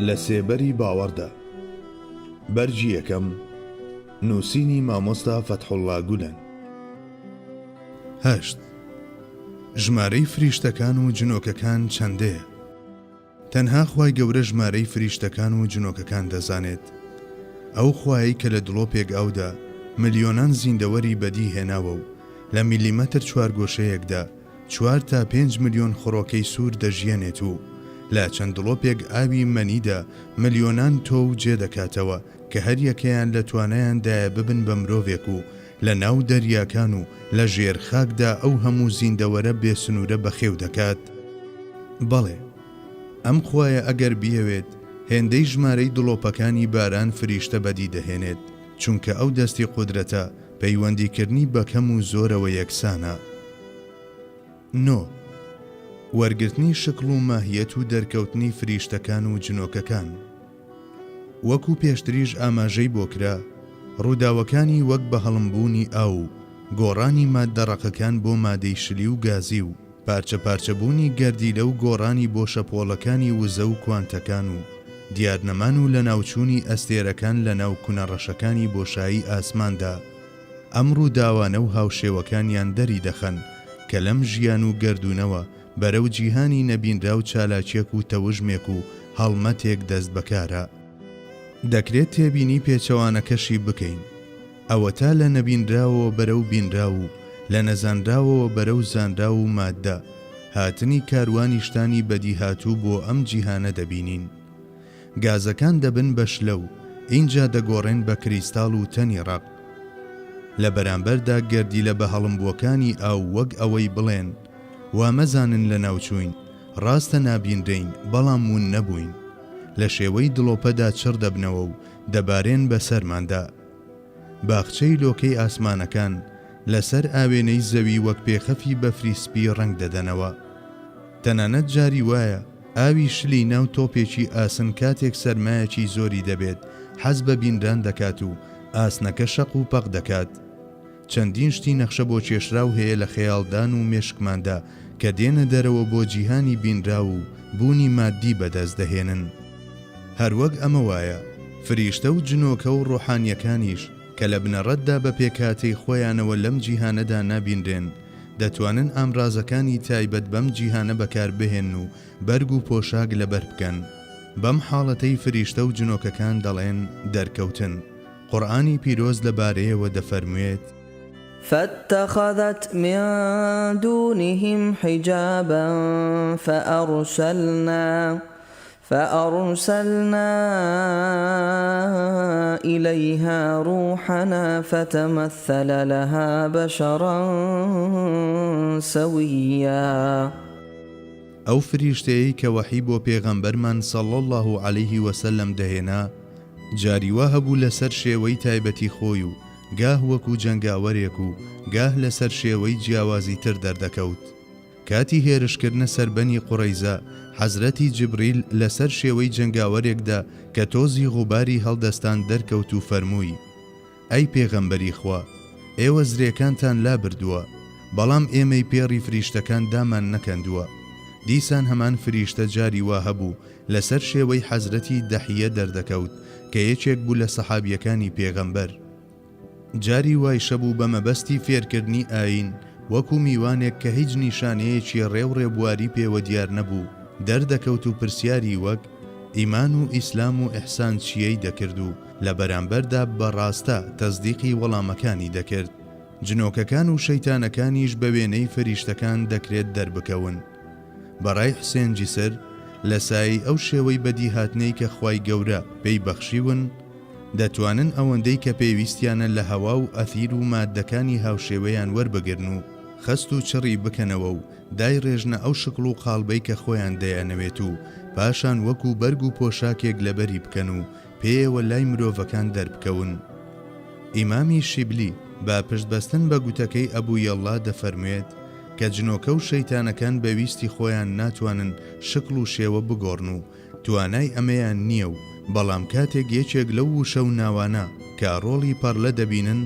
لە سێبەری باوەڕدا. بەرگی یەکەم، نووسینی مامۆستا فەتحوڵڵا گولەن. هەشت، ژمارەی فریشتەکان و جنۆکەکان چەندەیە؟ تەنها خوای گەورە ژمارەی فریشتەکان و جنۆکەکان دەزانێت. ئەو خوایەی کە لە دڵۆپێک ئاودا ملیۆنان زیندەوەری بەدی هێناوە و لە میلیمەتر چوارگۆشەیەکدا چوار تا پێنج ملیۆن خڕۆکەی سوور دەژیەنێت و لە چەند دڵۆپێک ئاوی مەنیدا ملیۆنان تۆو جێ دەکاتەوە کە هەریەکەیان لە توانایاندایە ببن بە مرۆڤێک و لە ناو دەریاکان و لە ژێر خاکدا ئەو هەموو زیندەوەرە بێ سنوورە بەخێو دەکات. بەڵێ، ئەم خوایە ئەگەر بیەوێت هێندەی ژمارەی دڵۆپەکانی باران فریشتە بەدی دەهێنێت، چونکە ئەو دەستی قودرەتە پەیوەندیکردنی بە کەم و زۆرەوە یەکسانە. نۆ. وەرگرتنی شکڵ و ماهیەت و دەرکەوتنی فریشتەکان و جنۆکەکان. وەکو پێشتریش ئاماژەی بۆ کرا، ڕووداوەکانی وەک بەهەڵمبوونی ئاو و گۆڕانی ماددە ڕەقەکان بۆ مادەی شلی و گازی و پارچەپارچەبوونی گەردیلە و گۆڕانی بۆ شەپۆڵەکانی وزە و کوانتەکان و دیارنەمان و لەناوچوونی ئەستێرەکان لەناو کونە ڕەشەکانی بۆشایی ئاسماندا ئەم ڕووداوانە و هاوشێوەکانیان دەریدەخەن کە لەم ژیان و گەردوونەوە بەرەو جیهانی نەبینراو چالاکیەک و تەوژمێک و هەڵمەتێک دەست بەکارە. دەکرێت تێبینی پێچەوانەکەشی بکەین، ئەوەتا لە نەبینراوەوە بەرەو بینراو و لە نەزانراوەوە بەرەو زانراو و ماددە، هاتنی کاروانی شتانی بەدیهاتوو بۆ ئەم جیهانە دەبینین. گازەکان دەبن بە شلە و ئینجا دەگۆڕێن بە کریستاڵ و تەنی ڕەق. لە بەرامبەردا گەردیلە بەهەڵمبووەکانی ئاو وەک ئەوەی بڵێن، وا مەزانن لەناوچووین، ڕاستە نابینرێین بەڵام ون نەبووین. لە شێوەی دڵۆپەدا چڕ دەبنەوە و دەبارێن بەسەرماندا. باخچەی لۆکەی ئاسمانەکان لەسەر ئاوێنەی زەوی وەک پێخەفی بەفری سپی ڕەنگ دەدەنەوە. تەنانەت جاری وایە ئاوی شلی ناو تۆپێکی ئاسن کاتێک سەرمایەکی زۆری دەبێت حەز بە بینران دەکات و ئاسنەکە شەق و پەق دەکات. چەندین شتی نەخشە بۆ کێشراو هەیە لە خەیاڵدان و مێشکماندا کە دێنە دەرەوە بۆ جیهانی بینراو و بوونی ماددی بەدەست دەهێنن. هەروەک ئەمە وایە فریشتە و جنۆکە و ڕۆحانیەکانیش کە لە بنەڕەتدا بە پێکهاتەی خۆیانەوە لەم جیهانەدا نابینرێن دەتوانن ئامرازەکانی تایبەت بەم جیهانە بەکاربهێنن و بەرگ و پۆشاک لەبەر بکەن. بەم حاڵەتەی فریشتە و جنۆکەکان دەڵێن دەرکەوتن. قورئانی پیرۆز لە بارەیەوە دەفەرموێت. فاتخذت من دونهم حجابا فأرسلنا فأرسلنا إلیها روحنا فتمثل لها بشرا سویا. ئەو فریشتەیەی کە وەحی بۆ پێغەمبەرمان صلی اللە علیه وسلم دەهێنا، جاری وا هەبوو لەسەر شێوەی تایبەتی خۆی و گاه وەکو جەنگاوەرێک و گاه لەسەر شێوەی جیاوازی تر دەردەکەوت. کاتی هێرشکردنە سەر بەنی قوڕەیزە، حەزرەتی جبریل لەسەر شێوەی جەنگاوەرێکدا کە تۆزی غوباری هەڵدەستاند دەرکەوت و فەرمووی، ئەی پێغەمبەری خوا، ئێوە زرێکانتان لابردووە، بەڵام ئێمەی پێڕی فریشتەکان دامان نەکەندووە. دیسان هەمان فریشتە جاری وا هەبوو لەسەر شێوەی حەزرەتی دەحیە دەردەکەوت کە یەکێک بوو لە سەحابیەکانی پێغەمبەر. جاری وایشە بوو بە مەبەستی فێرکردنی ئایین وەکو میوانێک کە هیچ نیشانەیەکی ڕێ و ڕێبواری پێوە دیار نەبوو دەردەکەوت و پرسیاری وەک ئیمان و ئیسلام و ئیحسان چییەی دەکرد و لە بەرامبەردا بە ڕاستە تەسدیقی وەڵامەکانی دەکرد. جنۆکەکان و شەیتانەکانیش بە وێنەی فریشتەکان دەکرێت دەربکەون. بە ڕای حوسێن جیسر، لە سایەی ئەو شێوەی بەدیهاتنەی کە خوای گەورە پێی بەخشیون، دەتوانن ئەوەندەی کە پێویستیانە لە هەوا و ئەثیر و ماددەکانی هاوشێوەیان وەربگرن و خەست و چڕی بکەنەوە و دایڕێژنە ئەو شکڵ و قاڵبەی کە خۆیان دەیانەوێت و پاشان وەکو بەرگ و پۆشاکێک لەبەری بکەن و پێیەوە لای مرۆڤەکان دەربکەون. ئیمامی شیبلی بە پشتبەستن بە گوتەکەی ئەبو یەڵڵا دەفەرموێت کە جنۆکە و شەیتانەکان بە ویستی خۆیان ناتوانن شکڵ و شێوە بگۆڕن و توانای ئەمەیان نییە و بەڵام کاتێک یەکێک لەو وشە و ناوانە کە ڕۆڵی پەڕلە دەبینن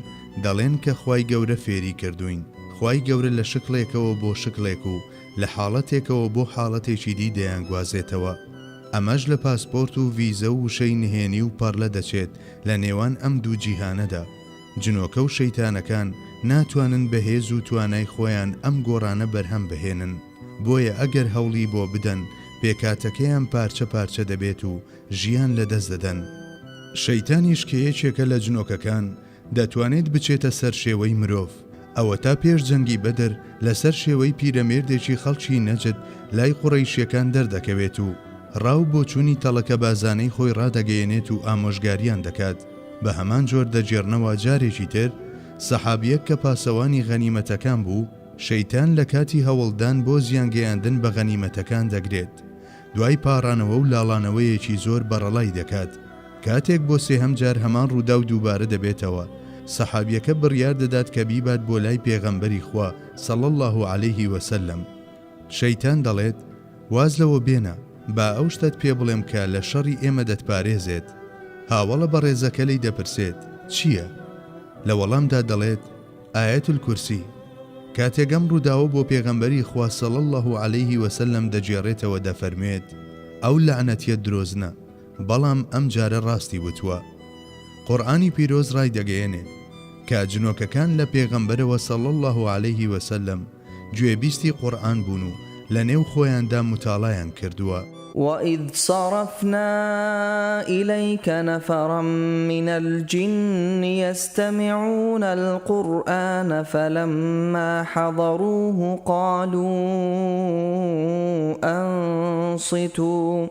دەڵێن کە خوای گەورە فێری کردووین خوای گەورە لە شکڵێکەوە بۆ شکڵێک و لە حاڵەتێکەوە بۆ حاڵەتێکی دی دەیانگوازێتەوە. ئەمەش لە پاسپۆرت و ڤیزە و وشەی نهێنی و پەڕلە دەچێت لە نێوان ئەم دوو جیهانەدا. جنۆکە و شەیتانەکان ناتوانن بە هێز و توانای خۆیان ئەم گۆڕانە بەرهەم بهێنن، بۆیە ئەگەر هەوڵی بۆ بدەن پێکهاتەکەیان پارچە پارچە دەبێت و ژیان لەدەست دەدەن. شەیتانیش کە یەکێکە لە جنۆکەکان دەتوانێت بچێتە سەر شێوەی مرۆڤ، ئەوەتا پێش جەنگی بەدر لەسەر شێوەی پیرەمێردێکی خەڵکی نەجد لای قوڕەیشیەکان دەردەکەوێت و ڕا و بۆچوونی تەڵەکەبازانەی خۆی ڕادەگەیەنێت و ئامۆژگاریان دەکات، بە هەمان جۆر دەگێڕنەوە جارێکی تر سەحابیەک کە پاسەوانی غەنیمەتەکان بوو، شەیتان لە کاتی هەوڵدان بۆ زیانگەیاندن بە غەنیمەتەکان دەگرێت، دوای پاڕانەوە و لاڵانەوەیەکی زۆر بەڕەڵای دەکات. کاتێک بۆ سێهەم جار هەمان ڕووداو دووبارە دەبێتەوە، سەحابیەکە بڕیار دەدات کە بیبات بۆ لای پێغەمبەری خوا، صلی اللە علیه و سلم. شەیتان دەڵێت، واز لەوە بێنە، با ئەو شتەت پێ بڵێم کە لە شەڕی ئێمە دەتپارێزێت. هاوەڵە بەڕێزەکە لێی دەپرسێت، چییە؟ لە وەڵامدا دەڵێت، آیە الکرسی. کاتێک ئەم ڕووداوە بۆ پێغەمبەری خوا صلی اللە علیه و سلم دەگێڕێتەوە دەفەرموێت، ئەو لەعنەتیە درۆزنە، بەڵام ئەم جارە ڕاستی وتووە. قورئانی پیرۆز ڕایدەگەیەنێت کە جنۆکەکان لە پێغەمبەرەوە صلی اللە علیه و سلم گوێبیستی قورئان بوون و لە نێو خۆیاندا موتاڵایان کردووە. وَإِذْ صَرَفْنَا إِلَيْكَ نَفَرًا مِنَ الْجِنِّ يَسْتَمِعُونَ الْقُرْآنَ فَلَمَّا حَضَرُوهُ قَالُوا أَنصِتُوا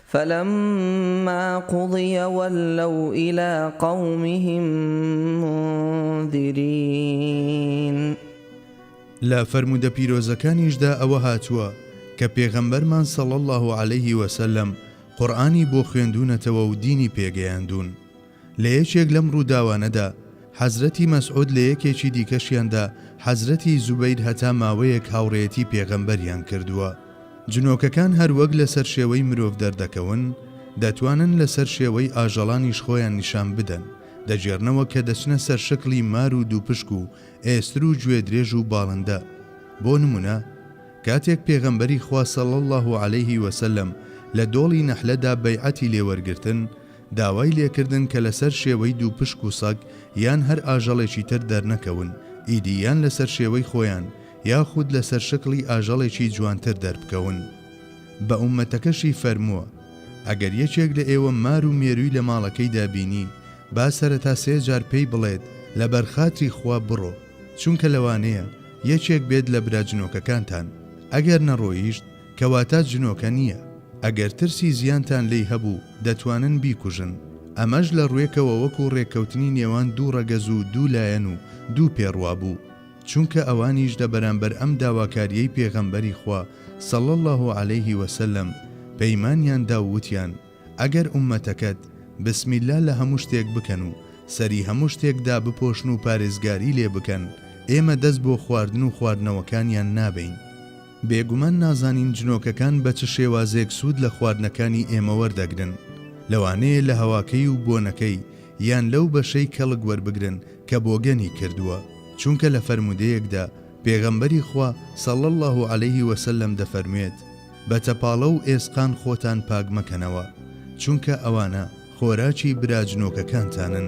فلما قضی ولوا الی قومهم منذرین. لە فەرموودە پیرۆزەکانیشدا ئەوە هاتووە کە پێغەمبەرمان صلی اللە علیه وسلم قورئانی بۆ خوێندوونەتەوە و دینی پێگەیاندوون. لە یەکێک لەم ڕووداوانەدا حەزرەتی مەسعود لە یەکێکی دیکەشیاندا حەزرەتی زوبەیر هەتا ماوەیەک هاوڕێیەتی پێغەمبەریان کردووە. جنۆکەکان هەر وەک لەسەر شێوەی مرۆڤ دەردەکەون، دەتوانن لەسەر شێوەی ئاژەڵانیش خۆیان نیشان بدەن، دەگێڕنەوە کە دەچنە سەر شکڵی مار و دووپشک و ئێستر و گوێدرێژ و باڵندە. بۆ نموونە کاتێک پێغەمبەری خوا صلی اللە علیه وسلم لە دۆڵی نەحلەدا بەیعەتی لێ وەرگرتن، داوای لێکردن کە لەسەر شێوەی دووپشک و سەگ یان هەر ئاژەڵێکی تر دەرنەکەون، ئیدی یان لەسەر شێوەی خۆیان یاخود لەسەر شکڵی ئاژەڵێکی جوانتر دەربکەون. بە ئوممەتەکەشی فەرمووە، ئەگەر یەکێک لە ئێوە مار و مێرووی لە ماڵەکەیدا بینی، با سەرەتا سێ جار پێی بڵێت، لەبەر خاتری خوا بڕۆ، چونکە لەوانەیە یەکێک بێت لە برا جنۆکەکانتان، ئەگەر نەڕۆیشت، کەواتە جنۆکە نییە، ئەگەر ترسی زیانتان لێی هەبوو دەتوانن بیکوژن، ئەمەش لە ڕوێکەوە وەکو ڕێککەوتنی نێوان دوو ڕەگەز و دوو لایەن و دوو پێڕوا بوو، چونکە ئەوانیش لە بەرامبەر ئەم داواکارییەی پێغەمبەری خوا، صلی اللە علیه وسلم، پەیمانیان دا و وتیان، ئەگەر ئوممەتەکەت بسم اللە لە هەموو شتێک بکەن و سەری هەموو شتێک دابپۆشن و پارێزگاری لێ بکەن، ئێمە دەست بۆ خواردن و خواردنەوەکانیان نابەین. بێگومان نازانین جنۆکەکان بە چ شێوازێک سوود لە خواردنەکانی ئێمە وەردەگرن، لەوانەیە لە هەواکەی و بۆنەکەی یان لەو بەشەی کەڵک وەربگرن کە بۆگەنی کردووە، چونکە لە فەرموودەیەکدا پێغەمبەری خوا، صلی اللە علیه وسلم، دەفەرموێت، بە تەپاڵە و ئێسقان خۆتان پاک مەکەنەوە، چونکە ئەوانە خۆراکی برا جنۆکەکانتانن.